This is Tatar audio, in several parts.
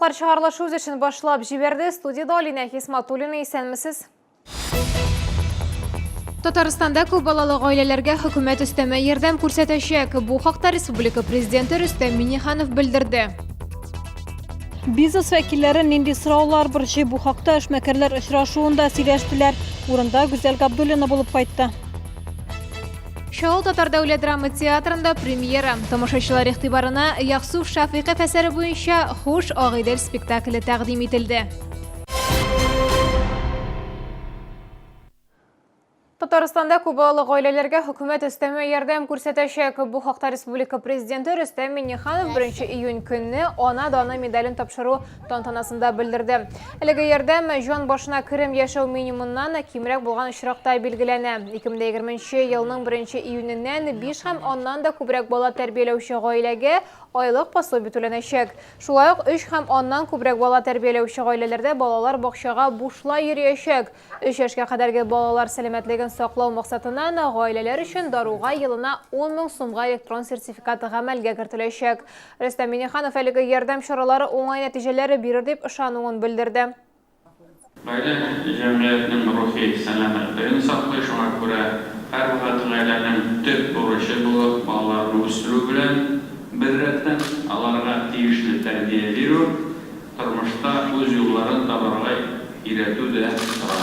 Яңалыклар чыгарылышы үз эшен башлап җибәрде. Студиядә Алинә Хисматуллина, исәнмесез. Татарстанда күп балалы гаиләләргә хөкүмәт өстәмә ярдәм күрсәтәчәк. Бу хакта республика президенты Рөстәм Миңнеханов белдерде. Бизнес вәкилләрен нинди сораулар борчый, бу хакта эшмәкәрләр очрашуында сөйләштеләр. Урында Гүзәл Габдуллина булып кайтты. Чаллы татар дәүләт драма театрында премьера. Тамашачылар игътибарына Ягъсуф Шәфыйков әсәре буенча Хуш, Агыйдел спектакле тәкъдим ителде. Татарстанда күпбалалы гаиләләргә хөкүмәт өстәмә ярдәм күрсәтәчәк. Бу хакта республика президенты Рөстәм Миңнеханов 1 июнь көнне Ана даны медален тапшыру тантанасында белдерде. Әлеге ярдәм җан башына керем яшәү минимумыннан кимрәк булган очракта билгеләнә. 2020 елның 1 июненнән 5 һәм аннан да күбрәк бала тәрбияләүче гаиләгә айлык пособие түләнәчәк. Шулай ук 3 һәм аннан күбрәк бала тәрбияләүче гаиләләрдә балалар бакчага бушлай йөриячәк. Өч яшькә кадәрге балалар сәламәтлеген саклау максатыннан гаиләләр өчен даруга елына 10 мең сумга электрон сертификат гамәлгә кертеләчәк. Рөстәм Миңнеханов әлеге ярдәм чаралары уңай нәтиҗәләр бирер дип ышануын белдерде. Гаилә җәмгыятьнең рухи сәламәтлеген саклый, шуңа күрә һәрвакыт гаиләнең төп бурычы булып балаларны үстерү белән беррәттән, аларга тиешле тәрбия бирү, Тормышта үз юлларын табарга өйрәтү дә тора.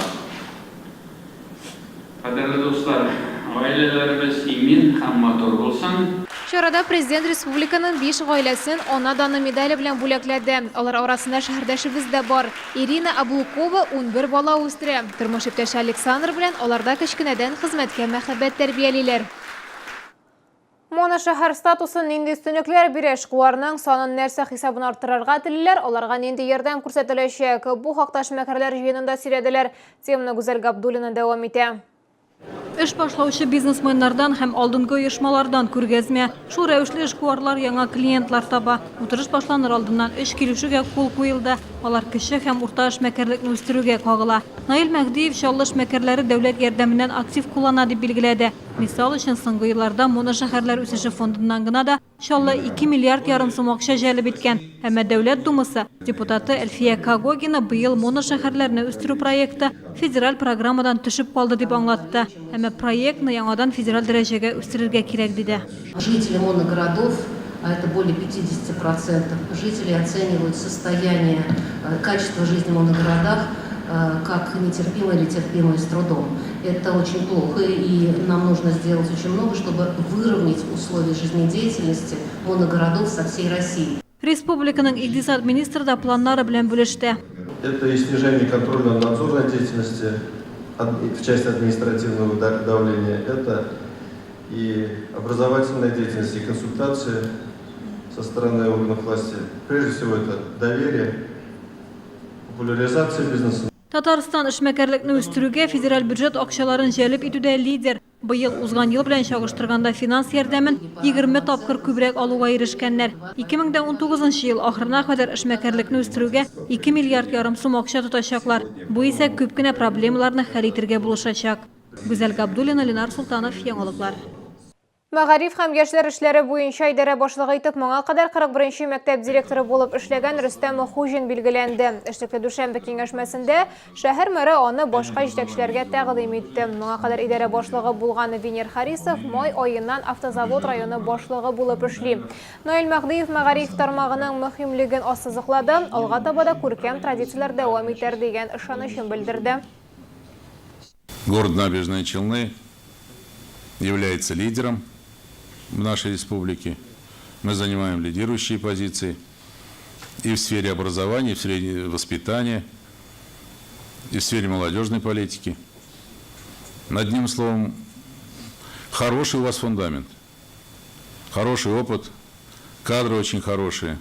Кадерле дуслар, гаиләләребез имин һәм матур булсын! Чарада Президент республиканың биш гаиләсен Ана даны медале белән бүләкләде. Алар арасында шәһәрдәшебез дә бар. Ирина Облукова 11 бала үстерә. Тормыш иптәше Александр белән аларда кечкенәдән хезмәткә мәхәббәт тәрбиялиләр. Моношәһәр статусы нинди өстенлекләр бирә, эшкуарның санын нәрсә хисабына арттырырга телиләр, аларга нинди ярдәм күрсәтеләчәк? Бу хакта эшмәкәрләр җыенында сөйләделәр. Теманы Гүзәл Габдуллина дәвам итә. Эш башлаучы бизнесменнардан һәм алдынгы оешмалардан күргәзмә. Шул рәвешле эшкуарлар яңа клиентлар таба. Утырыш башланыр алдыннан өч килешүгә кул куелды. Алар кече һәм урта эшмәкәрлекне үстерүгә кагыла. Наил Мәһдиев Чаллы эшмәкәрләре дәүләт ярдәменнән актив куллана дип билгеләде. Мисал өчен, соңгы елларда моношәһәрләр үсеше фондыннан гына да Чаллы 2 миллиард ярым сум акча җәлеп иткән. Әмма Дәүләт Думасы депутаты Әлфия Когогина быел моношәһәрләрне үстерү проекты федераль программадан төшеп калды дип аңлатты. Әмма проектны яңадан федераль дәрәҗәгә үстерергә кирәк, диде. Жители моногородов, а это более 50 процентов жителей, оценивают состояние, качество жизни в моногородах как нетерпимое или терпимое с трудом. Это очень плохо, и нам нужно сделать очень много, чтобы выровнять условия жизнедеятельности моногородов со всей Россией. Республиканың икътисад министры да планнары белән бүлеште. Это и снижение контрольно-надзорной деятельности в части административного давления, это и образовательная деятельность, и консультации со стороны органов власти. Прежде всего, это доверие, популяризация бизнеса. Татарстан эшмәкәрлекне үстерүгә федераль бюджет акчаларын җәлеп итүдә лидер. Быел узган ел белән чагыштырганда финанс ярдәмен 20 тапкыр күбрәк алуга ирешкәннәр. 2019 нчы ел ахырына кадәр эшмәкәрлекне үстерүгә 2 миллиард ярым сум акча тотачаклар. Бу исә күп кенә проблемаларны хәл итергә булышачак. Гүзәл Габдуллина, Ленар Солтанов, Яңалыклар. Мәгариф һәм яшьләр эшләре буенча идарә башлыгы итеп моңа кадәр 41 нче мәктәп директоры булып эшләгән Рөстәм Хуҗин билгеләнде. Эшлекле дүшәмбе киңәшмәсендә шәһәр мэры аны башка җитәкчеләргә тәкъдим итте. Моңа кадәр идарә башлыгы булган Венер Харисов май аеннан Автозавод районы башлыгы булып эшли. Наил Мәһдиев мәгариф тармагының мөһимлеген ассызыклады, алга таба да күркәм традицияләр дәвам итәр дигән ышанычын белдерде. Город Набережные Челны является лидером в нашей республике. Мы занимаем лидирующие позиции и в сфере образования, и в сфере воспитания, и в сфере молодежной политики. Одним словом, хороший у вас фундамент, хороший опыт, кадры очень хорошие.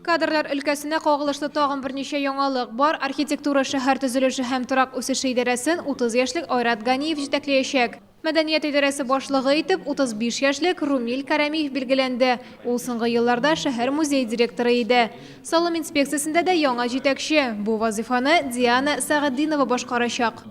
Кадрлар өлкәсенә кагылышлы тагын берничә яңалык бар. Архитектура, шәһәр төзелеше һәм торак үсеше идарәсен 30 яшьлек Айрат Ганиев җитәкләячәк. Мәдәният идарәсе башлыгы итеп 35 яшьлек Румил Кәрәмиев билгеләнде. Ул соңгы елларда шәһәр музее директоры иде. Салым инспекциясендә дә яңа җитәкче. Бу вазыйфаны Диана Сәгытдинова башкарачак.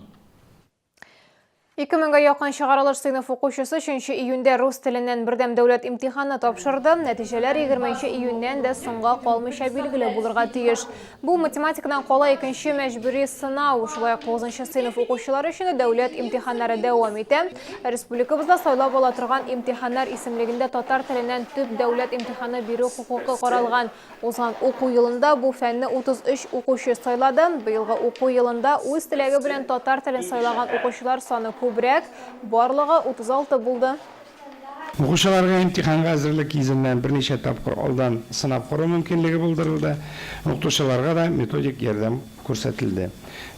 2000гә якын чыгарылыш сыйныф укучысы 3 июньдә рус теленнән бердәм дәүләт имтиханы тапшырды. Нәтиҗәләр 20 июньнән дә соңга калмыйча билгеле булырга тиеш. Бу математикадан кала икенче мәҗбүри сынау. Шулай ук 9 сыйныф укучылары өчен дә дәүләт имтиханнары дәвам итә. Республикабызда сайлап ала торган имтиханнар исемлегендә татар теленнән төп дәүләт имтиханы бирү хокукы каралган. Узган уку елында бу фәнне 33 укучы сайлады. Быелгы уку елында үз теләге белән татар телен сайлаган укучылар саны күбрәк, барлыгы 36 булды. Укучыларга имтиханга әзерлек йөзеннән берничә тапкыр алдан сынап карау мөмкинлеге булдырылды, укытучыларга да методик ярдәм күрсәтелде.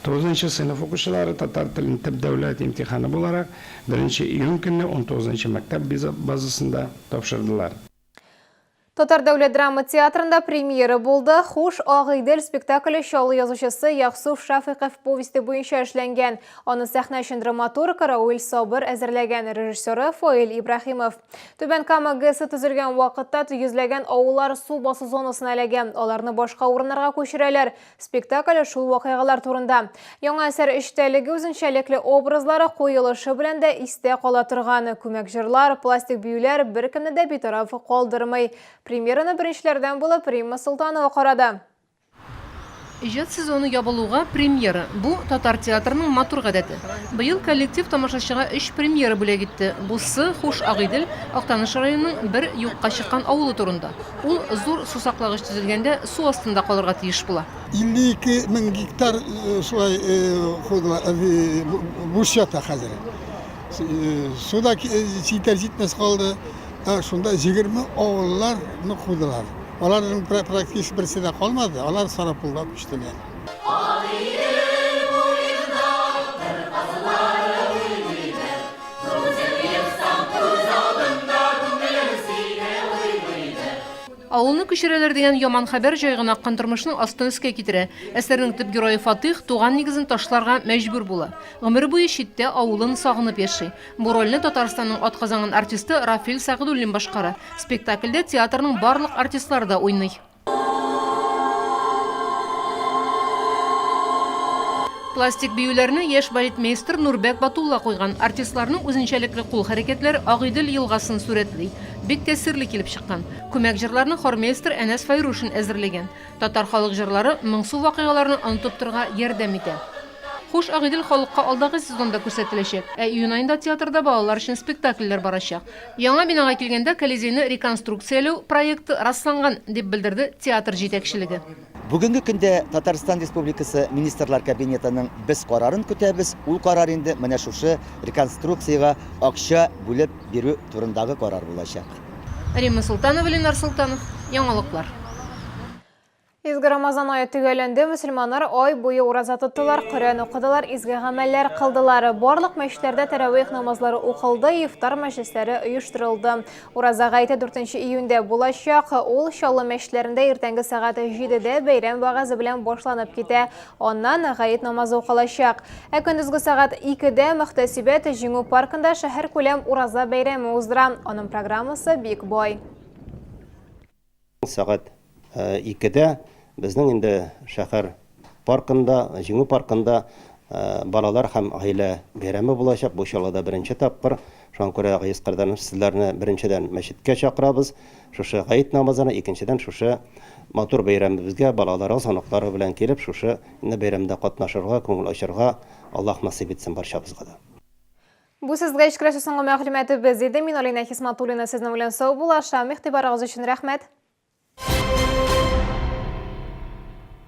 Тугызынчы сыйныф укучылары татар телен төп дәүләт имтиханы буларак беренче июнь көнне унтугызынчы мәктәп базасында тапшырдылар. Татар дәүләт драма театрында премьера булды. Хуш, Агыйдел спектакле Чаллы язучысы Ягъсуф Шафыйков повесте буенча эшләнгән. Аны сәхнә өчен драматург Рауил Сабыр әзерләгән, режиссеры Фаил Ибраһимов. Түбән Кама ГЭСы төзелгән вакытта йөзләгән авыллар су басу зонасына эләгә. Аларны башка урыннарга күчерәләр. Спектакль шул вакыйгалар турында. Яңа әсәр эчтәлеге, үзенчәлекле образлары, куелышы белән дә истә кала торган. Күмәк җырлар, пластик биюләр беркемне дә битараф калдырмый. Премьераны беренчеләрдән булып Римма Солтанова карады. Иҗат сезоны ябылуга, премьера. Бу, татар театрының матур гадәте. Быел коллектив тамашачыга өч премьера бүләк итте. Бусы, Хуш, Агыйдел, Актаныш районының бер юкка чыккан авылы турында. Ул зур сусаклагыч төзелгәндә су астында калырга тиеш була. 52 мең гектар шулай куйдылар, буш ята хәзер. Су да җитәр-җитмәс калды. Шунда 20 авылларны куйдылар. Аларның практически берсе дә калмады, алар Сарапулга күчтеләр. Авылны күчерәләр дигән яман хәбәр җай гына аккан тормышның астын өскә китерә. Әсәрнең төп герое Фатыйх туган нигезен ташларга мәҗбүр була. Гомере буе читтә, авылын сагынып яши. Бу рольне Татарстанның атказанган артисты Рафил Сәгъдуллин башкара. Спектакльдә театрның барлык артистлары да уйный. Пластик биюләрне яшь балетмейстер Нурбәк Батулла куйган. Артистларның үзенчәлекле кул хәрәкәтләре Агыйдел елгасын сурәтли. Бик тәэсирле килеп чыккан. Күмәк җырларны хормейстер Әнәс Фәйрушин әзерләгән. Татар халык җырлары моңсу вакыйгаларны онытып торырга ярдәм итә. Хуш, Агыйдел халыкка алдагы сезонда күрсәтеләчәк. Ә июнь аенда театрда балалар өчен спектакльләр барачак. Яңа бинага килгәндә, Колизейны реконструкцияләү проекты расланган, дип белдерде театр җитәкчелеге. Бүгенге көндә Татарстан Республикасы Министрлар Кабинетының без карарын көтәбез. Ул карар инде менә шушы реконструкциягә акча бүлеп бирү турындагы карар булачак. Римма Солтанова, Ленар Солтанов, Яңалыклар. Изге Рамазан ае төгәлләнде, мөселманнар ай буе ураза тоттылар, Коръән укыдылар, изге гамәлләр кылдылар. Барлык мәчетләрдә тәравих намазлары укылды, ифтар мәҗлесләре оештырылды. Ураза гаете 4 июньдә булачак. Ул Чаллы мәчетләрендә иртәнге сәгать 7-дә бәйрәм вәгазе белән башланып китә. Аннан гает намазы укылачак. Ә көндезге сәгать 2-дә мөхтәсибәт Җиңү паркында шәһәркүләм ураза бәйрәме уздыра. Аның программасы бик бай. Сәгать икедә безнең инде шәһәр паркында, Җиңү паркында балалар һәм гаилә бәйрәме булачак. Бу чаллыда беренче тапкыр. Шуңа күрә, газиз кардәшләрем, сезләрне беренчедән мәчеткә чакырабыз, шушы гает намазына, икенчедән шушы матур бәйрәмебезгә балаларыгыз, оныклары белән килеп, шушы инде бәйрәмдә катнашырга, күңел ачырга Аллаһ насыйп итсен барчабызга да. Бу сезгә җиткерәсе соңгы мәгълүматыбыз иде. Мин Алина Хисматуллина сезнең белән саубуллашам. Игътибарыгыз өчен рәхмәт.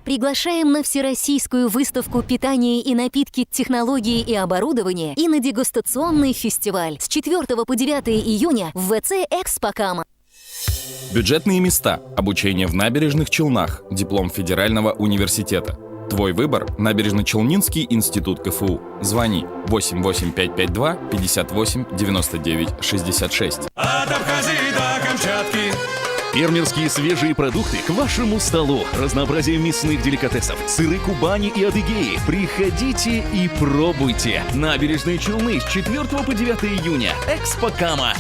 Приглашаем на Всероссийскую выставку «Питание и напитки, технологии и оборудование» и на дегустационный фестиваль с 4 по 9 июня в ВЦ «Экспокама». Бюджетные места. Обучение в Набережных Челнах. Диплом Федерального университета. Твой выбор – Набережно-Челнинский институт КФУ. Звони 88552 58 99 66. От Абхазии до Камчатки. Фермерские свежие продукты к вашему столу. Разнообразие мясных деликатесов, сыры Кубани и Адыгеи. Приходите и пробуйте. Набережные Челны с 4 по 9 июня. Экспо Кама.